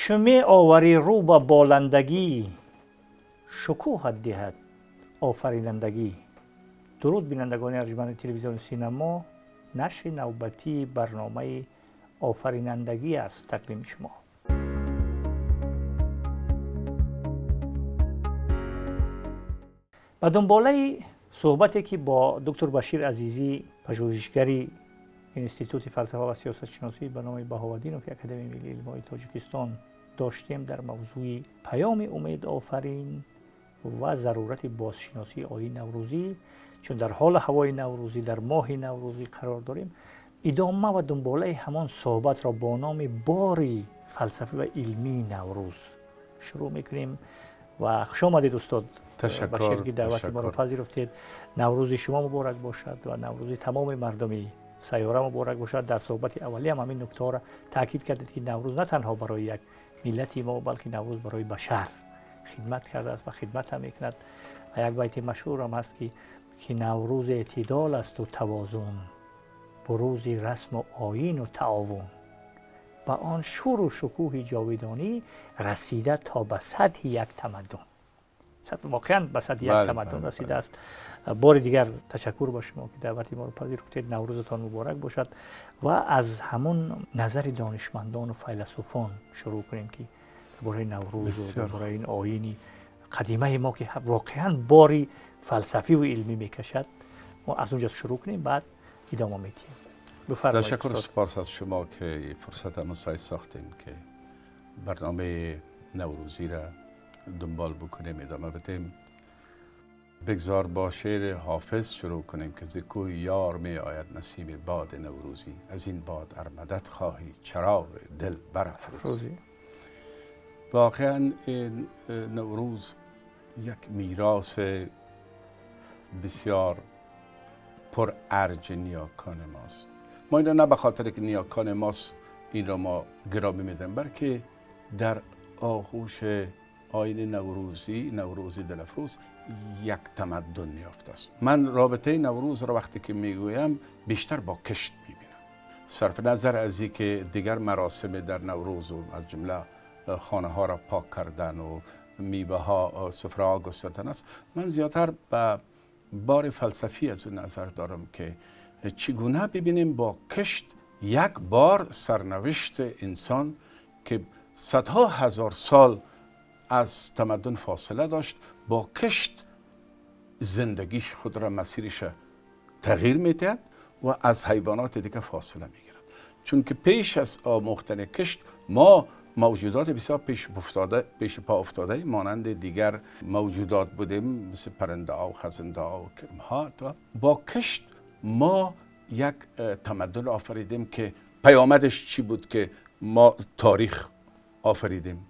Чу меоварӣ рӯ ба боландагӣ, шукӯҳат диҳад офаринандагӣ. Дуруд, бинандагони арҷманди телевизиони Синамо. Нашри навбатии барномаи «Офаринандагӣ» аст тақдими шумо. Ба дунболаи суҳбате, ки бо доктор Башир Азизӣ, пажӯҳишгари Институти фалсафа ва сиёсатшиносӣ ба номи Баҳоваддинови Академияи миллии илмҳои Тоҷикистон доштем дар мавзӯи паёми умедофарин ва зарурати бозшиносии оини наврӯзӣ, чун дар ҳоли ҳавои наврӯзӣ, дар моҳи наврӯзӣ қарор дорем, идома ва дунболаи ҳамон суҳбатро бо номи бори фалсафӣ ва илмии Наврӯз шурӯъ мекунем. Ва хуш омадед, устод Башир, ки даъвати моро пазируфтед. Наврӯзи шумо муборак бошад ва наврӯзи тамоми мардуми сайёра муборак бошад. Дар суҳбати аввалӣ ҳам ҳамин нуктаҳоро таъкид кардед, ки Наврӯз на танҳо барои як миллати мо, балки Наврӯз барои башар хидмат кардааст ва хидмат ҳам мекунад. Ва як байти машҳур ҳам ҳаст, ки Наврӯз эътидол асту тавозун, бурӯзи расму оину таовун, ба он шуру шукӯҳи ҷовидонӣ расида то ба сатҳи як тамаддун. Воқеан ба сатҳи як тамаддун расидааст. Бори дигар ташаккур ба шумо, ки даъвати моро пазируфтед. Наврӯзатон муборак бошад. Ва аз ҳамун назари донишмандону файласуфон шурӯъ кунем, ки дар бораи Наврӯзу дар бораи ин оини қадимаи мо, ки воқеан бори фалсафиву илмӣ мекашад, мо аз он ҷо шурӯъ кунем, баъд идома медиҳем. Ташаккур, сипос аз шумо, ки фурсат мусоид сохтем, ки барномаи наврӯзиро дунбол бикунем, идома بدیم. بگذار با شعر حافظ شروع کنیم که ز کوی یار می آید نسیم باد نوروزی، از این باد ار مدد خواهی چراغ دل برافروزی. واقعا این نوروز یک میراث بسیار پر ارج نیاکان ماست. ما این را نه به خاطر که نیاکان ماست این را ما گرامی میدیم، بلکه در آغوش آیین نوروزی، نوروزی دلافروز، یک تمدن یافته است. من رابطه نوروز را وقتی که میگویم بیشتر با کشت میبینم، صرف نظر از اینکه دیگر مراسم در نوروز و از جمله خانه ها را پاک کردن و میوه ها سفره ها گستردن است، من زیادتر به بار فلسفی از اون نظر دارم که چگونه ببینیم با کشت یک بار سرنوشت انسان که صدها هزار سال از تمدن فاصله داشت، با کشت زندگیش خود را مسیرش تغییر میدهد و از حیوانات دیگه فاصله میگیرد. چون که پیش از آموختن کشت ما موجودات بسیار پیش پا افتاده مانند دیگر موجودات بودیم، مثل پرنده ها و خزنده ها و کرم ها. با کشت ما یک تمدن آفریدیم که پیامدش چی بود؟ که ما تاریخ آفریدیم،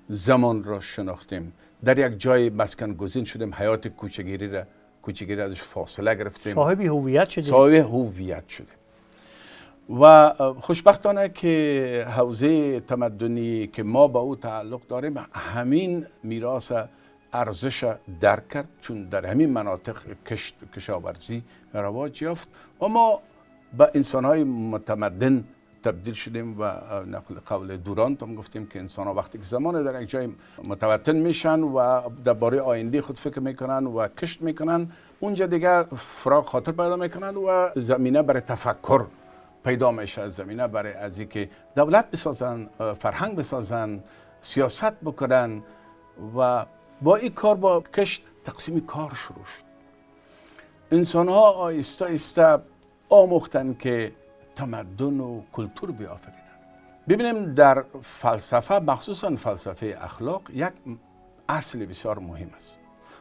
زمان را شناختیم، در یک جای مسکن گزین شدیم، حیات کوچگیری ازش فاصله گرفتیم، صاحب هویت شدیم، صاحب هویت شدیم. و خوشبختانه که حوزه تمدنی که ما با او تعلق داریم همین میراث ارزش درک کرد، چون در همین مناطق کشت کشاورزی رواج یافت و ما به انسان‌های متمدن تبدیل شدیم. و نقل قول دورانت هم گفتیم که انسان ها وقتی که زمان در یک جای متوطن میشن و درباره آینده خود فکر میکنن و کشت میکنن، اونجا دیگه فراغ خاطر پیدا میکنن و زمینه برای تفکر پیدا میشه، زمینه برای از اینکه دولت بسازن، فرهنگ بسازن، سیاست بکنن. و با این کار، با کشت، تقسیم کار شروع شد. انسان ها آهسته آهسته آموختن که تمدن و کلتور بیافرینن. ببینیم در فلسفه، مخصوصا فلسفه اخلاق، یک اصل بسیار مهم است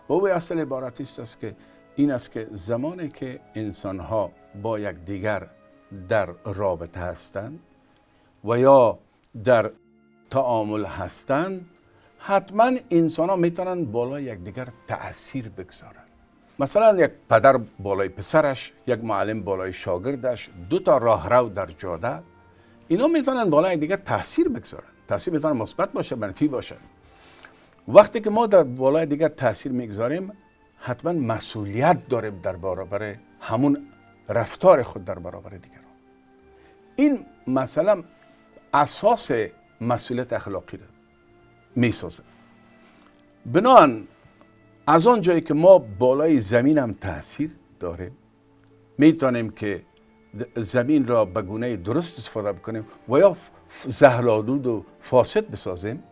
و او اصل عبارت است که این است که زمانی که انسان ها با یک دیگر در رابطه هستند و یا در تعامل هستند، حتما انسان ها میتونن بالای یک دیگر تأثیر بگذارن. مثلا یک پدر بالای پسرش، یک معلم بالای شاگردش، دو تا راهرو در جاده، اینا میتونن بالای دیگر تاثیر بگذارن. تاثیر میتونه مثبت باشه، منفی باشه. وقتی که ما در بالای دیگر تاثیر میگذاریم، حتما مسئولیت داریم در برابر همون رفتار خود در برابر دیگران. این مثلا اساس مسئولیت اخلاقی را میسازه. بنابراین از آن جایی که ما بالای زمین هم تاثیر داریم، میتونیم که زمین را به گونه درست استفاده بکنیم و یا زهرآلود و فاسد بسازیم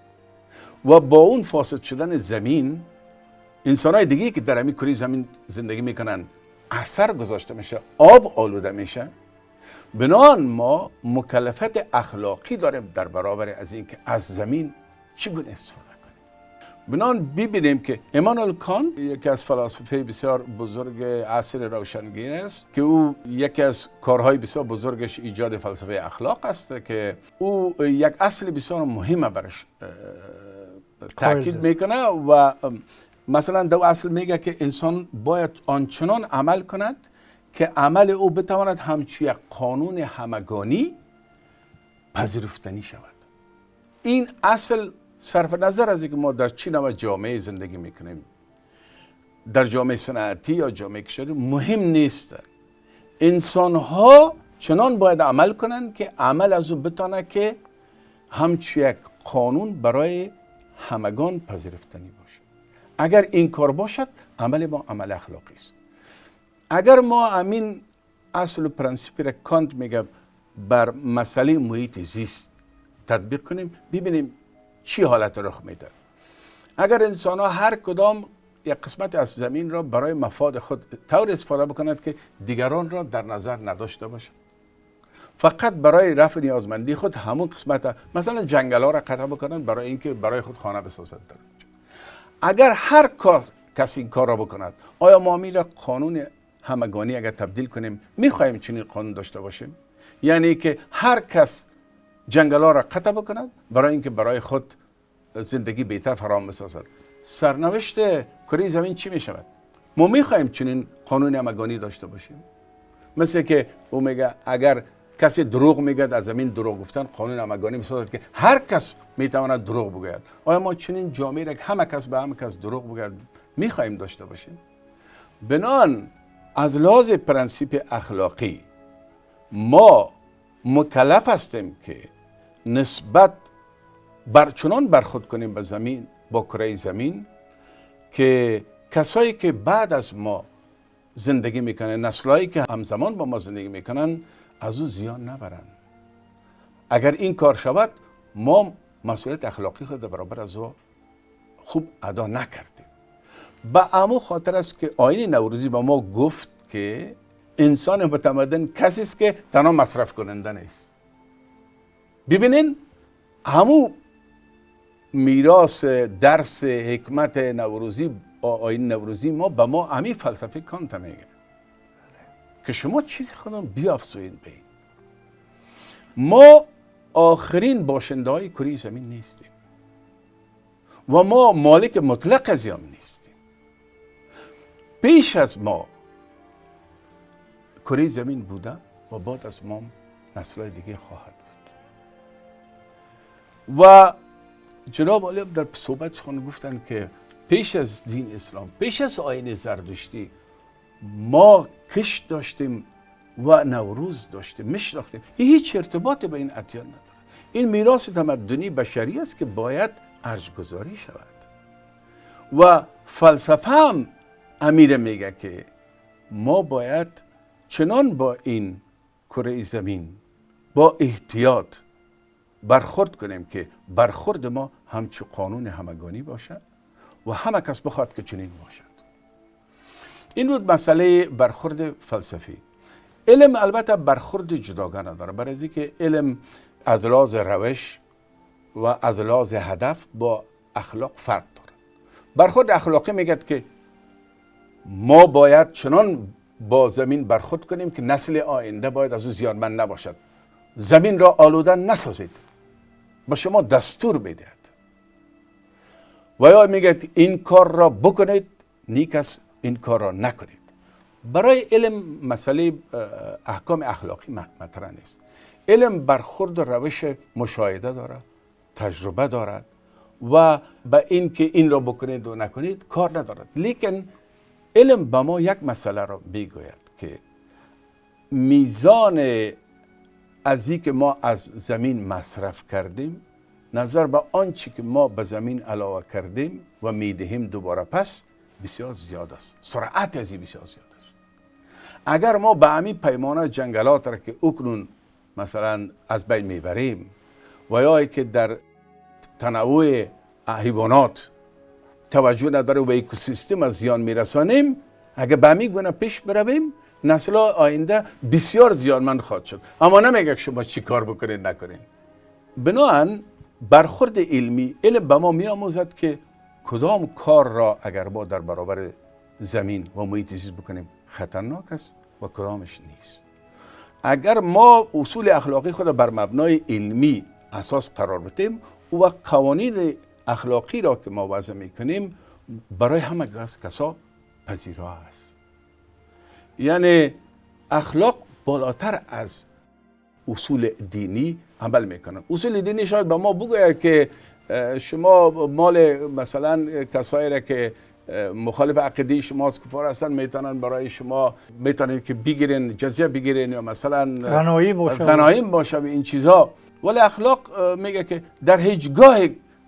و با اون فاسد شدن زمین انسان‌های دیگه که در همین کره زمین زندگی میکنن اثر گذاشته میشه، آب آلوده میشه. بنابراین ما مکلفیت اخلاقی داریم در برابر از اینکه از زمین چگونه استفاده کنیم. بنابراین ببینیم که ایمانوئل کانت یکی از فلاسفه بسیار بزرگ عصر روشنگری است که او یکی از کارهای بسیار بزرگش ایجاد فلسفه اخلاق است که او یک اصل بسیار مهم برش تاکید میکنه و مثلا دو اصل میگه که انسان باید آنچنان عمل کند که عمل او بتواند همچون یک قانون همگانی پذیرفتنی شود. این اصل صرف نظر از اینکه ما در چه نوع جامعه زندگی میکنیم، در جامعه صنعتی یا جامعه کشوری، مهم نیست. انسان ها چنان باید عمل کنند که عمل از او بتانه که همچون یک قانون برای همگان پذیرفتنی باشد. اگر این کار باشد، عمل ما عمل اخلاقی است. اگر ما همین اصل و پرنسیپی را کانت میگه بر مسئله محیط زیست تطبیق کنیم، ببینیم چی حالت رخ میده. اگر انسان ها هر کدام یک قسمت از زمین را برای مفاد خود طور استفاده بکند که دیگران را در نظر نداشته باشد، فقط برای رفع نیازمندی خود همون قسمت، مثلا جنگل ها را قطع بکنند برای اینکه برای خود خانه بسازند. در اونجا اگر هر کار کسی این کار را بکند، آیا ما میره قانون همگانی اگر تبدیل کنیم، میخواهیم چنین قانون داشته باشیم؟ یعنی که هر کس جنگل ها را قطع بکند برای اینکه برای خود زندگی بهتر فراهم بسازد، سرنوشت کره زمین چی میشود؟ ما میخواهیم چنین قانون همگانی داشته باشیم؟ مثل که او میگه اگر کسی دروغ میگه، از زمین دروغ گفتن قانون همگانی میسازد که هر کس میتواند دروغ بگوید. آیا ما چنین جامعه را که همه کس به همه کس دروغ بگوید میخواهیم داشته باشیم؟ بنان از لحاظ پرنسیپ اخلاقی ما مکلف هستیم که نسبت چنان برخورد کنیم به زمین، با کره زمین، که کسایی که بعد از ما زندگی میکنن، نسلایی که همزمان با ما زندگی میکنن، از او زیان نبرند. اگر این کار شود، ما مسئولیت اخلاقی خود برابر از او خوب ادا نکردیم. به امو خاطر است که آیین نوروزی به ما گفت که انسان متمدن کسی است که تنها مصرف کننده نیست. ببینین همو میراث درس حکمت نوروزی، آیین نوروزی ما به ما همین فلسفه کانت میگه که شما چیزی خودم بیافزوین به این. ما آخرین باشنده های کره زمین نیستیم و ما مالک مطلق از آن نیستیم. پیش از ما کره زمین بوده و بعد از ما نسل‌های دیگه خواهد بود. و جناب عالی در صحبتشون گفتن که پیش از دین اسلام، پیش از آیین زرتشتی، ما کشت داشتیم و نوروز داشتیم، میشناختیم. هیچ ارتباطی به این ادیان ندارد. این میراث تمدنی بشری است که باید ارجگذاری شود. و فلسفه هم امیر میگه که ما باید چنان با این کره زمین با احتیاط برخورد کنیم که برخورد ما همچون قانون همگانی باشد و همه کس بخواد که چنین باشد. این بود مسئله برخورد فلسفی. علم البته برخورد جداگانه داره، برای اینکه علم از لحاظ روش و از لحاظ هدف با اخلاق فرق داره. برخورد اخلاقی میگه که ما باید چنان با زمین برخورد کنیم که نسل آینده باید از او زیانمند نباشد. زمین را آلوده نسازید، با شما دستور میدهد. و یا میگه این کار را بکنید، نیک است، این کار را نکنید. برای علم مسئله احکام اخلاقی مطرح نیست. علم برخورد روش مشاهده داره، تجربه دارد و به این که این را بکنید و نکنید کار ندارد. لیکن علم به ما یک مسئله را میگوید که میزان از که ما از زمین مصرف کردیم نظر به آنچه که ما به زمین علاوه کردیم و میدهیم دوباره پس بسیار زیاد است. سرعت از این بسیار زیاد است. اگر ما به همین پیمانه جنگلات را که اکنون مثلا از بین میبریم و یا که در تنوع حیوانات توجه نداره و به اکوسیستم از زیان میرسانیم، اگر به همین گونه پیش برویم نسل آینده بسیار زیانمند خواهد شد. اما نمیگه که شما چی کار بکنین نکنین. بنابراین برخورد علمی، علم به ما میآموزد که کدام کار را اگر ما در برابر زمین و محیط زیست بکنیم خطرناک است و کدامش نیست. اگر ما اصول اخلاقی خود بر مبنای علمی اساس قرار بدیم و قوانین اخلاقی را که ما وضع میکنیم برای همه کسا پذیرا است. یعنی اخلاق بالاتر از اصول دینی عمل میکنه. اصول دینی شاید به ما بگوید که شما مال مثلا کسایی را که مخالف عقیده شماست، کفار هستن، میتونن برای شما میتونن که بگیرین، جزیه بگیرین یا مثلا غنایم باشه این چیزها. ولی اخلاق میگه که در هیچگاه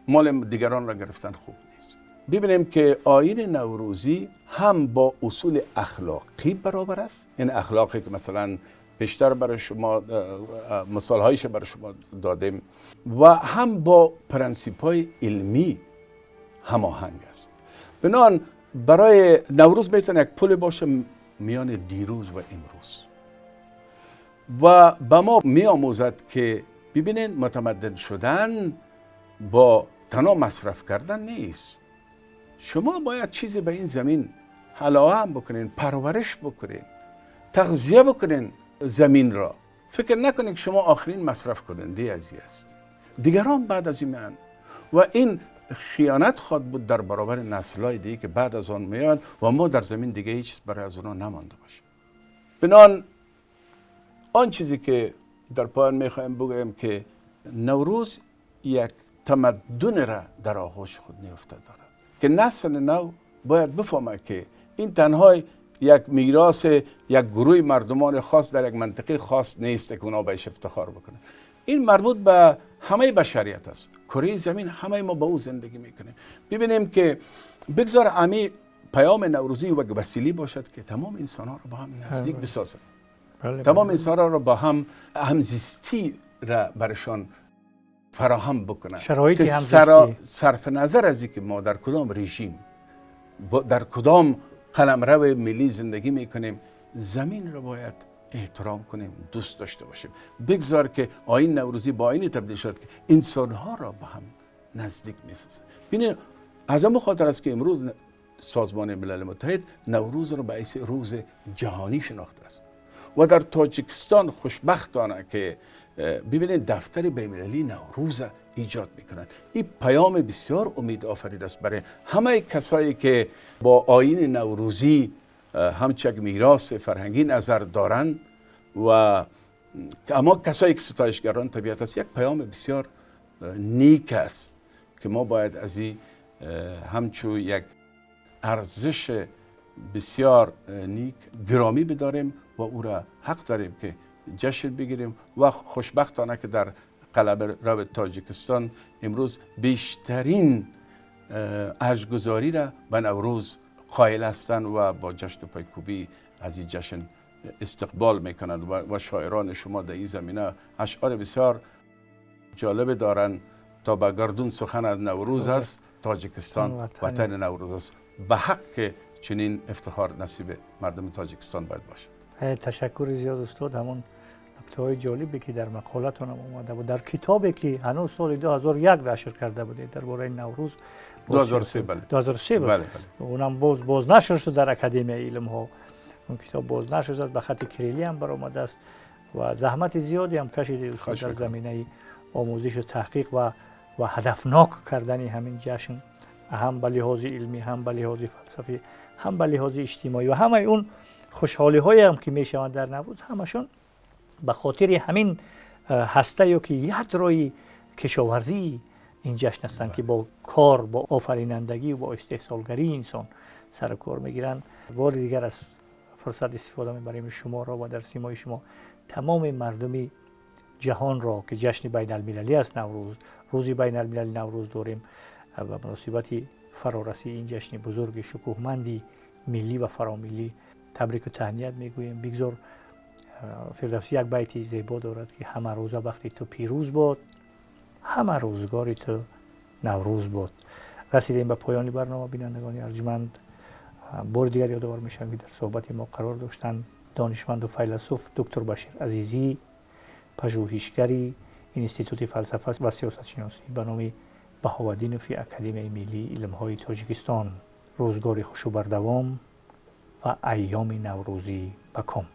مال دیگران را گرفتن خوب نیست. ببینیم که آیین نوروزی هم با اصول اخلاقی برابر است، این اخلاقی که مثلا بیشتر برای شما مثالهایش برای شما دادیم، و هم با پرنسیپ‌های علمی هماهنگ است. بنابراین برای نوروز میتونه یک پل باشه میان دیروز و امروز و به ما میآموزد که ببینین متمدن شدن با تنها مصرف کردن نیست. شما باید چیزی به این زمین علاوه هم بکنین، پرورش بکنین، تغذیه بکنین زمین را. فکر نکنید که شما آخرین مصرف کننده ازی هستید، دیگران بعد از این میان و این خیانت خواهد بود در برابر نسل‌های دیگه که بعد از آن میان و ما در زمین دیگه هیچ چیز برای از آنها نمانده باشه. بنان آن چیزی که در پایان میخوایم بگویم که نوروز یک تمدن را در آغوش خود نیافته دارد که نسل نو باید بفهمد که این تنها یک میراث یک گروه مردمان خاص در یک منطقه خاص نیست که اونا بهش افتخار بکنن. این مربوط به همه بشریت است. کره زمین همه ما با او زندگی میکنیم. ببینیم که بگذار امی پیام نوروزی و وسیله باشد که تمام انسان ها را با هم نزدیک بسازد، تمام انسان ها را با هم همزیستی را برشان فراهم بکنند، شرایط همزیستی، صرف نظر از اینکه ما در کدام رژیم، در کدام قلمرو ملی زندگی میکنیم، زمین را باید احترام کنیم، دوست داشته باشیم. بگذار که آیین نوروزی با آیینی تبدیل شد که انسانها را با هم نزدیک میسازد. ببینید از آن خاطر است که امروز سازمان ملل متحد نوروز را به حیث روز جهانی شناخته است و در تاجیکستان خوشبختانه که ببینید دفتر بین‌المللی نوروز ایجاد میکنند. این پیام بسیار امید آفرین است برای همه کسایی که با آیین نوروزی همچون یک میراث فرهنگی نظر دارند و اما کسایی که ستایشگران طبیعت است. یک پیام بسیار نیک است که ما باید از این همچون یک ارزش بسیار نیک گرامی بداریم و او را حق داریم که جشن بگیریم. و خوشبختانه که در قلمرو تاجیکستان امروز بیشترین ارجگذاری را به نوروز قائل هستند و با جشن و پایکوبی از این جشن استقبال میکنند و شاعران شما در این زمینه اشعار بسیار جالب دارند. تا به گردون سخن از نوروز است، تاجیکستان وطن نوروز است. به حق که چنین افتخار نصیب مردم تاجیکستان باید باشد. تشکر زیاد استاد. همون نکته‌های جالبی که در مقالتون هم اومده بود، در کتابی که هنوز سال 2001 نشر کرده بودید درباره نوروز، 2003 بله، 2003 بود. بله. اونم باز نشر شد در اکادمی علم ها. اون کتاب باز نشر شد، به خط کریلی هم برآمده است و زحمت زیادی هم کشیده استاد در زمینه آموزش و تحقیق و هدفناک کردن همین جشن، هم به لحاظ علمی، هم به لحاظ فلسفی، هم به لحاظ اجتماعی و همه اون خوشحالی هایی هم که میشوند در نوروز، همشون به خاطر همین هسته یا که یدرای کشاورزی این جشن هستند که با کار، با آفرینندگی و با استحصالگری انسان سر کار میگیرند. بار دیگر از فرصت استفاده میبریم شما را و در سیمای شما تمام مردمی جهان را که جشن بین المللی است نوروز، Рӯзи байналмилали Наврӯз дорем. Ба муносибати фарорасии ин ҷашни бузурги шукӯҳманди миллӣ ва фаромиллӣ табрику таҳният мегӯем. Бигзор, Фирдавсӣ як байти зебо дорад, ки ҳама рӯза бахти ту пирӯз бод, ҳама рӯзгори ту Наврӯз бод. Расидем ба поёни барнома. Бинандагони арҷманд, бори дигар ёдовар мешавам, ки дар суҳбати мо қарор доштанд донишманду файласуф доктор Башир Азизӣ, пажӯҳишгари Институти фалсафа ва сиёсатшиносӣ ба номи Баҳоваддинови Академияи миллии илмҳои Тоҷикистон. Рӯзгори хушу бардавом ва айёми наврӯзӣ ба ком.